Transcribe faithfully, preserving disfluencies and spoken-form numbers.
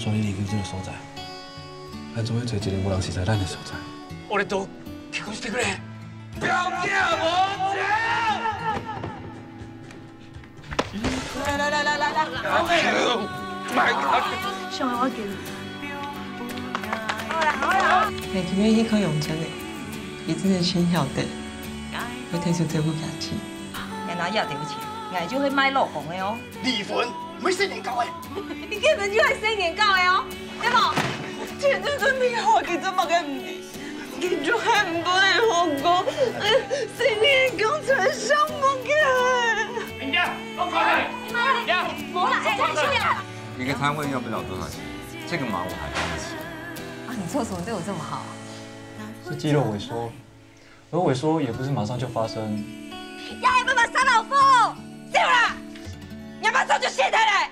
所以你研究這个所在，咱做伙找一个無人熟似咱的所在。俺と結婚してくれ。來來來來來來，上來我給你。好啦好啦。你今日去看楊真的，佢真的真曉得，會退休照顧家庭。你哪要對不起？𠊎就會賣老公的哦。離婚，毋係細人教的。你根本就係細人教的哦，對無？錢都準備好，佢做麼个毋知？ 佢就還毋會好過，心裡講出來想無个。人家都快点，人家無啦，哎，哎，小雅。一个摊位要不了多少钱，这个忙我还帮得起。啊，你做什么对我这么好啊？是肌肉萎缩，而萎缩也不是马上就发生。呀，你爸爸杀老虎，走啦！你马上就现在来。